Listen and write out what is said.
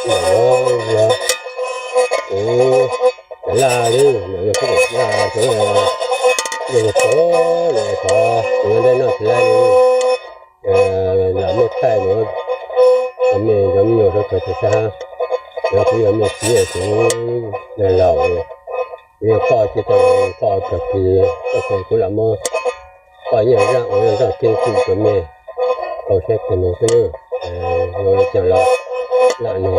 Ntawm no yog kuv cov laj lawm, ntawm no kuv cov laj, yog yog tod, yog tod kuv yuav ntej noj tsis laib li. Lam muaj thaij no, cov me cov me nyuam rau cov tsav sab, yog kuv yog me txiv kuv laus, kuv yog poj cia tau poj tag kis, kuv lam muab poj nyiaj zaj ua zaj ceeb tsum cov me, tau saib kawg no xwb. Yuav li cas los lam no.